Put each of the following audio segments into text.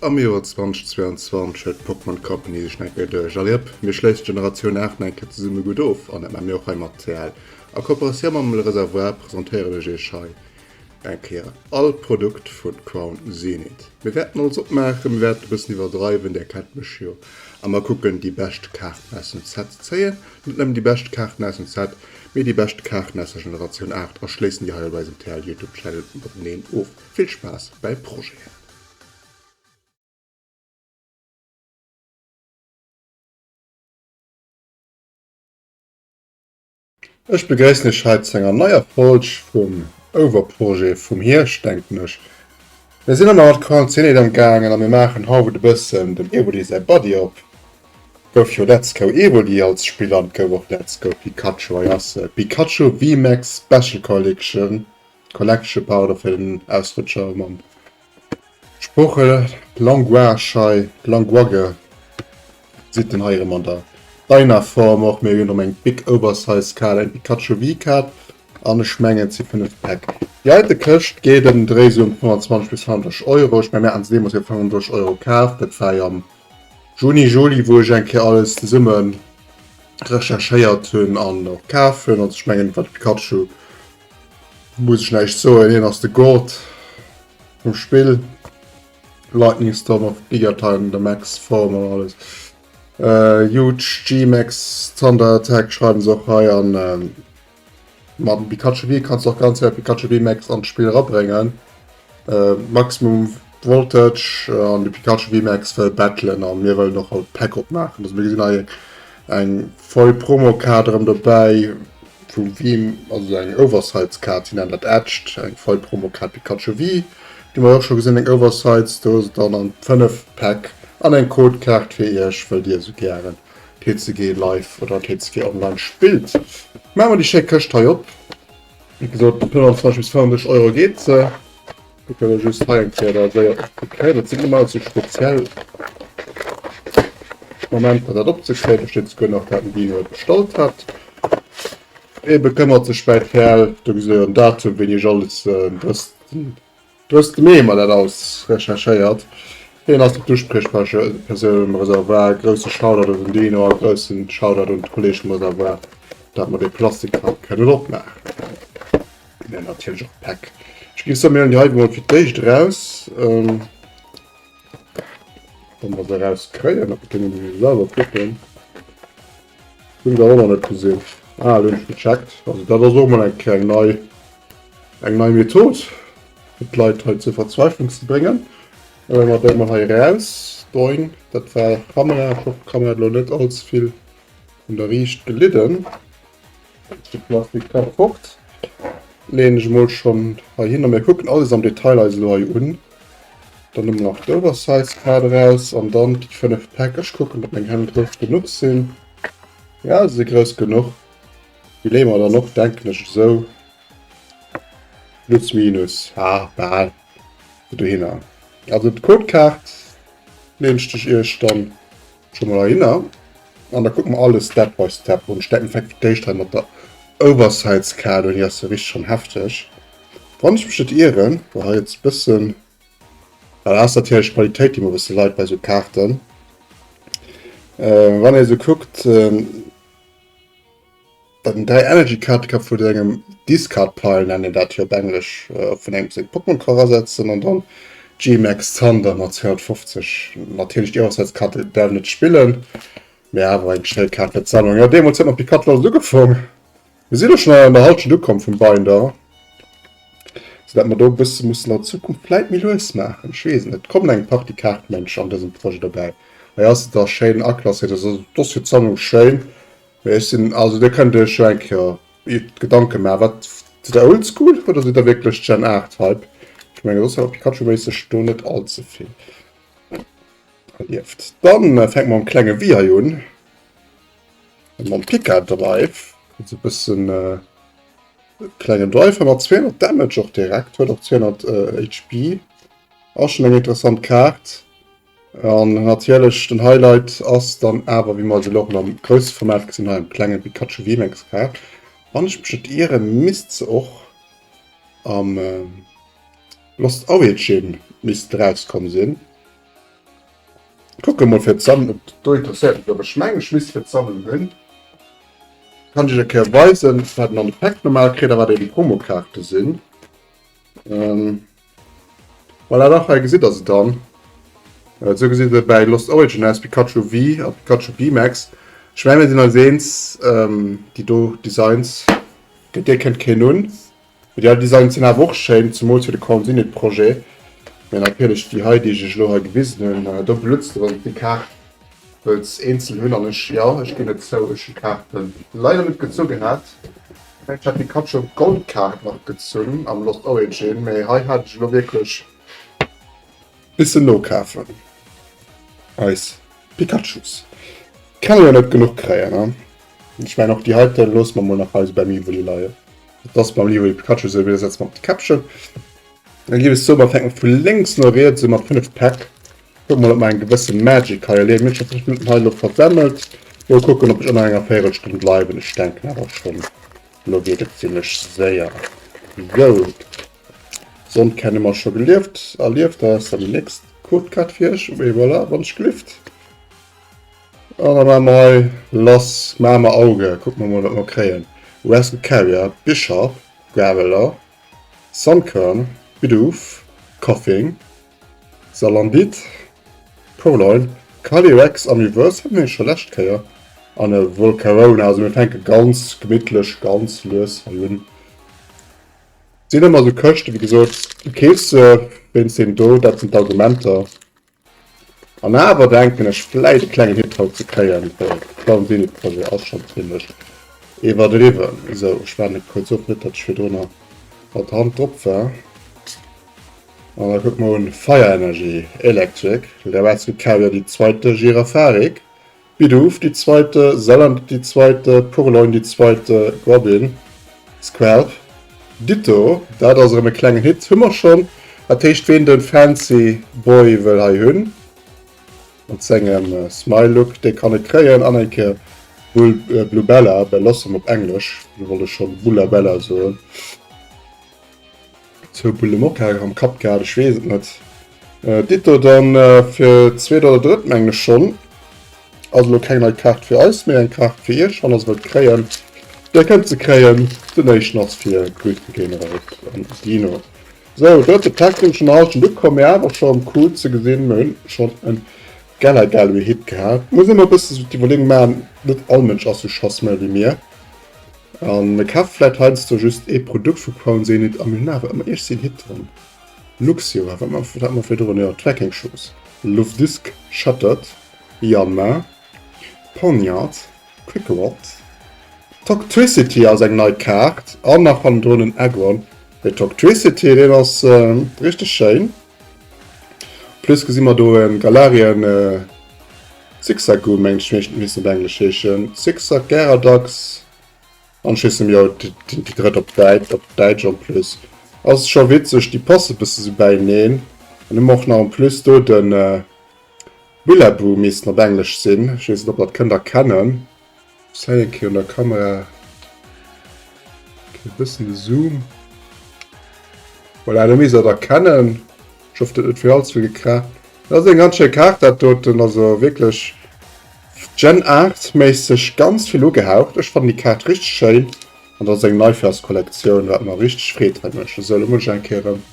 Am Joer 2022 huet d'Pokémon Company sech nach eng Kéier geduecht, Allez hop, mir schléissen d'Generatioun 8 nach eng Kéier zesumme gutt of an dat maache mir och hei mat TL. A Kooperatioun mam Le Reservoir presentéieren ech iech hei eng Kéier all Produkt vu Crown Zenith. Mir wäerten alles opmaachen, mir wäerten e bëssen iwwerdreiwen, där kennt mech jo, a mer kucken déi bescht Kaarten aus dem Set ze zéien. Net nëmmen déi bescht Kaarten aus dem Set, mee déi bescht Kaarten aus der Generatioun 8 a schléissen déi hei op eisem TL Youtube Channel mateneen of. Vill Spaass bäi Projeten! Ech begréissen iech hei zu enger neier Folg vum Overprojet vum Hierscht, denken ech. Mir sinn ëmmer mat Crown Zenith am gaangen a mir maachen haut e bëssen dem Evoli säi Buddy op. Gouf jo Let's Go Evoli als Spill an et gouf och Let's Go Pikachu. Hei ass se, Pikachu VMAX Special Collection. Collection, pardon fir den Ausrutscher mam Sprooche Language hei, Language sidd den hei erëm an der Dyna Form och. Mir hunn erëm eng Big Oversize Kaart, eng Pikachu V Kaart an ech mengen et si 5 Päck. Déi heite Këscht geet ëm den Dréi sou ëm 25 bis 35 Euro. Ech mengen mir haten se deemools fir 35 Euro kaf, dat war jo am Juni, Juli wou ech eng Kéier alles zesumme recherchéiert hunn an och kaf hunn. Also ech mengen iwwer de Pikachu Muss ech näischt soen, hien ass de God vum Spill. Lightning Storm of Gigaton, der Max Form an alles. Äh, huge G-Max Thunder Attack schreiwen se och hei an ähm, mat dem Pikachu V kannst du och ganz séier Pikachu V-Max an d'Spill erabréngen. Äh, Maximum Voltage äh, an de Pikachu V-Max wëll battlen an mir wëllen och haut Pack opmaachen. Also mir gesinn hei Eng voll Promokaart erëm dobäi vu Veeam, also eng Oversize-Kaart, si nennen dat Etched, eng voll Promokaart Pikachu V, déi mer och scho gesinn, eng Oversize, do ass et dann an 5 Päck an eng Codekaart fir iech, wëll dir esou gären TCG Live oder TCG Online spillt. Maache mer déi schéi Këscht hei op. Wéi gesot, 25 bis 35 Euro geet se. Mir kënne just hei eng Kéier da séier opzekréien. Dat sinn ëmmer esou speziell Momenter, dat opzekréien. Do steet souguer nach, dat den Dino et bestallt hat. E bekëmmert sech bäi d'Perl. Do gesitt der jo den Datum, wéini ech alles den 30. 30. Mee mer dat alles recherchéiert. Hien ass d'Uspriechpersoun um Reservoir. Grousse Shoutout un den Dino a groussen Shoutout un d'Kolleege vum Reservoir, dat mer dee Plastikpak kënnen opmaachen. Ja, natierlech och Päck. Ech géif soen, mir huelen déi hei mol fir d'éischt eraus. Ähm, wann mer se erauskréien, da kënne mir se selwer kucken. Hunn der och nach net gesinn. Ah, elo hunn ech gecheckt. Also dat ass och mol eng Kéier eng nei, eng nei Method, fir d'Leit hei zur Verzweiflung ze bréngen. Da huele mer déi mol hei eraus. Doing, dat war Kamera. Ech hoffen, d'Kamera huet elo net allze vill un der Riicht gelidden. De Plastik ka fort. Leen ech mol schon hei hin a mir kucken alles am Detail eis elo hei un. Dann hu mer nach d'Oversize Kaart eraus an dann déi 5 Päck. Ech kucken, ob meng Hänn grouss genuch sinn. Ja, se si grouss genuch. Déi leeë mer dann och, denken ech, esou plus minus, ah, bal dohinner. Also d'Codekaart leen ech iech dann Scho mol heihinner an da kucke mer alles Step by Step un. Ech denken fänke fir d'éischt hei mat der Oversize Kaart un, déi ass jo richteg schonn hefteg. Wann ech mech net ieren, war hei jetzt bëssen, well dat ass natierlech d'Qualitéit déi mer e bësse leit bei esou Kaarten. Wann ee sou kuckt, Dat en 3 Energy Kaarte ka vun engem Discard Pile, nennen een dat jo op Englesch, vun engem seng Pokémon ka erasetzen an dann G-Max Thunder mat 250. Natierlech déi Hochzeitskarte däerf net spillen, mee awer eng schéi Kaart fir d'Sammlung. Jo, deemools huet mat Pikachu alles ugefaang. Mir sinn elo schonn an der Halschent ukomm vum Binder, sou dat mer do e bësse mussen an Zukunft vläit méi lues maachen. Ech weess et net. Et kommen eng Partie Kaartmënsch an dësem Projet dobäi. Hei ass et da schéin aklasséiert, also et ass fir d'Sammlung schéin. Mee ech sinn, also dir kënnt iech jo eng Kéier Gedanke maachen, wat, sidd der Oldschool oder sidd der wierklech Gen 8 Hype? Ech mengen soss hat Pikachu-méisseg do net all ze vill erlieft. Dann fänke mer mam klenge Wii hei un, mam Pika Drive, also e bëssen klengen Drive mat 200 Damage och direkt, huet och 200 HP, ass schonn eng interessant Kaart. An natierlech den Highlight ass dann awer, wéi mer se elo och am grousse Format gesinn, hei am klenge Pikachu VMAX Kaart. Wann ech mech net ieren, misst se och am Lost Origin misst erauskomm sinn. Kucke mol fir d'Sammlung, ob do interesséiert ass, awer ech mengen ech misst fir d'Sammlung hunn. Kann ech iech eng Kéier weisen, wat en an de Päck normal kritt a wat eben d'Promokaarte sinn. Ähm, voilà, dach, hei gesitt der se dann. Äh, sou gesitt et bäi Lost Origin aus, Pikachu V a Pikachu VMAX. Ech mengen, mir sinn eis eens, ähm, déi do Designs, géint déi kënnt keen un. Mee déi al Designs sinn awer och schéin, zemools fir de Crown Zenith Projet. Mee natierlech déi hei, déi ech iech elo hei gewisen hunn, do blutz de wann s de déi Kaart wëlls eenzel hunn. An ech, jo, ech ginn et zou, ech hunn d'Kaarten leider net gezu gehat. Ech mengen ech hat d'Pikachu Gold Kaart nach gezunn am Lost Origin, mee hei hat ech elo wierklech missen nokafen. Eis Pikachus kann ee jo net genuch kréien, ne? Ech mengen och déi heiten loosse mer mol nach hei esou beim Evoli leien. Et ass beim Evoli Pikachu esou, mir setzen op d'Käppchen. Dann gi ech soen, mer fänken vu lénks no riets u mat 5 Päck. Kucke mol, ob mer eng gewësse Magic hei erliewen. Mir hunn scho 5 Minutten hei elo versemmelt. Mol kucken, ob ech ënner enger Véierelstonn bleiwen. Ech denken awer schonn, elo geet et zimlech séier. Sou, Sonn kenne mer scho gelieft, erlieft. Da ass dann déi nächst Codekaart fir iech. Et voilà, wann ech gelift. An da maache mer hei lass. Maache mer Auge. Kucke mer mol, wat mer kréien. Wrestle Carrier, Bisharp, Graveler, Sunkern, Bidoof, Koffing, Salandit, Purrloin, Calyrex am Reverse haten mir scho lescht Kéier, an e Volcarona. Also mir fänke ganz gemittlech, ganz lues hei un. Sinn ëmmer esou Këschten, wéi gesot, du keefs se wéinst deem do, dat sinn d'Argumenter. An awer denken ech vläit e klengen Hit haut ze kréien, well Clown Zenith Projet ass schon zimlech iwwerdriwwen. Sou, ech waarden et kuerz of, net dat ech virdrunner mat der Hand drop war. An da kucke mer un Fire Energy, Electric, Leratsu Carrier, die zweite Girafarik, Bidoof, die zweite, Salandit, die zweite, Purrloin, die zweite, Grubbin, Squelp, Ditto, dat ass erëm e klengen Hit, hu mer schonn. Dat heescht, ween de Fancy Boy wëll hei hunn, mat sengem Smile-Look, dee kann e kréien. An eng Kéier Bull, Bluebella, Bellossom op Englesch, do wollt ech schonn Bullabella soen. Zwou Bullemokka am Kapp gehat, ech weess et net. Ditto dann fir d'zweet oder drëtt mengen ech schonn. Ass elo keng nei Kaart fir eis, mee eng Kaart fir iech, wann der se wëllt kréien. Dir kënnt se kréien. Den éischten ass fir Grüße gehen raus an Dino. Sou, drëtte Pack sinn schonn hallschent ukomm, mee awer scho rëm cool ze gesinn. Mir hunn schonn en Gala Gallery Hit gehat. Muss ëmmer e bësse sou d'Iwwerleeung maachen, net all Mënsch ass sou chassmel wéi mir. An mir kafe vläit heiansdo just ee Produkt vu Crown Zenith a mir hunn awer ëmmer iergst een Hit dran. Luxio, wat hat mer virdrun? Jo, Trekking Shoes, Luvdisc, Shattered, Yanma, Pawniard, Quickrot, Toxtricity ass eng nei Kaart an nach hannendrun en Aggron. Mee Toxtricity, deen ass richteg schéin. Plus gesi mer do e Galarian Zigzagoon, mengen ech, misst op Englesch heeschen. Zigzag, Gyarados an ech weess net méi, jo, déi drëtt op Däitsch, op Däitsch en plus. Ass scho witzeg, déi passe bësse sou bäineen. An hu mer och nach en plus do de Billaboo missten op Englesch sinn. Ech weess net, ob der dat kënnt erkennen. Muss hei eng Kéier un der Kamera e bëssen de Zoom. Voilà, do misst der et erkennen. Ech hoff, dat huet net fir allze vill gekracht. Dat ass eng ganz schéi Kaart, dat doten. Also wierklech Gen 8 méisseg ganz vill ugehaucht. Ech fannen déi Kaart richteg schéin. An dat ass eng nei fir eis Kollektioun, wat mer richteg Freed hei mécht. Esou, elo muss ech eng Kéier erëm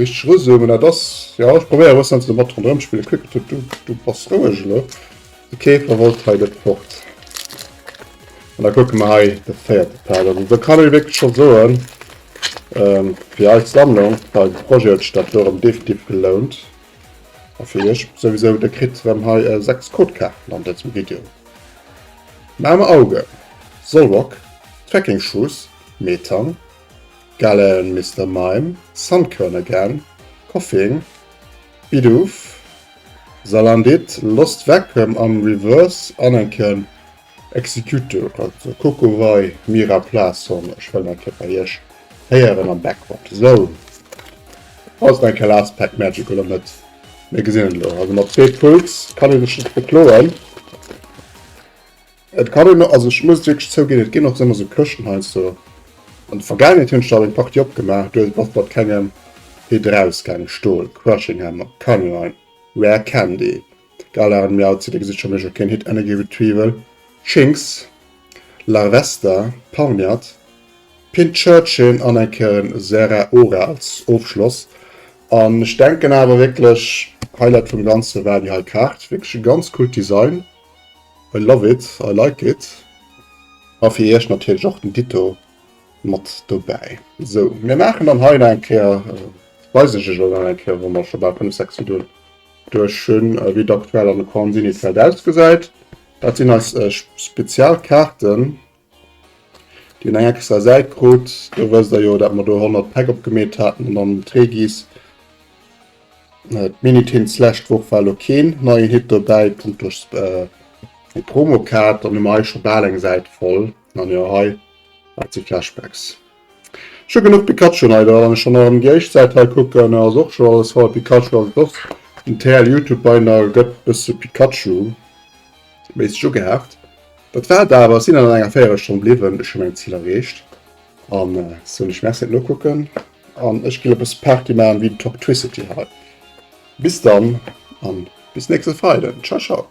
richteg eruzoomen. Dat ass, jo, ech probéiere e bëssen domat ronderëm ze spillen. Kuck, du, du, du bass roueg elo. De Käfer wollt hei net fort. An da kucke mer hei de véierte Pak. Also do kann ee wierklech scho soen, ähm, fir eis Sammlung, fir eise Projet huet sech dat do erëm definitiv gelount. A fir iech souwisou, dir kritt erëm hei äh, 6 Codekaarten an dësem Video. Mamer Auge, Solrock, Trekking Shoes, Metang, Galen Mister Mime, Sunkern Again, Koffing, Bidoof, Salandit, Lost Vacuum am Reverse an eng Kéier Executor, also Kokowei, Mira Plason. Ech wëll eng Kéier bei iech héieren am Background. Sou, ass et eng Kéier Last Pack Magic oder net? Mir gesinn et elo. Also mat zwee Pulls kann ee sech net bekloen. Et kann een, also ech muss et wierklech zouginn, et ginn och ëmmer sou Këschten heiansdo. An der Vergaangenheet hunn ech der eng Partie opgemaach, do ass mat kengem Hit erausgaangen. Stol, Crushing Hammer, Carnivine, Rare Candy. Galar an Meowth, dir gesitt scho mir hu keen Hit Energy Retrieval, Shinx, Larvesta, Parniat, Pincurchin an eng Kéier en Zeraora als Ofschloss. An ech denken awer wierklech Highlight vum Ganze war déi hei Kaart. Wierklech e ganz coolt Design. I love it, I like it. A fir iech natierlech och den Ditto mat dobäi. Sou, mir maachen dann hei nach eng Kéier, weisen ech iech elo nach eng Kéier, wou mer scho bal 5, 6 Videoen duerch hunn, wéi et aktuell an de Coinsinifeld ausgesäit. Dat sinn eis Spezialkaarten, déi een eng extra Säit krut. Do wësst der jo, dat mer do 100 Päck opgemeet haten an dann d'Regis. D'Minitins lescht Woch war elo keen neien Hit dobäi, punkto Promokaart. Dann hu mer hei scho bal eng Säit voll. An jo, hei, dat si Flashbacks. Ech hu genuch Pikachu hei da, wann ech schon erëm déi éischt Säit hei kucken, ass och scho alles voll Pikachu, also et ass den TL Youtube beinahe gëtt bësse Pikachu méisseg ugehaacht. Dat war et awer, ech sinn an enger Véierelstonn bliwwen, ech hu meng Zil erreecht an soen iech Merci fir d'Nokucken an ech ginn e bësse Party maachen wéi den Toxtricity hei. Bis dann an bis nächste Freiden, ciao ciao.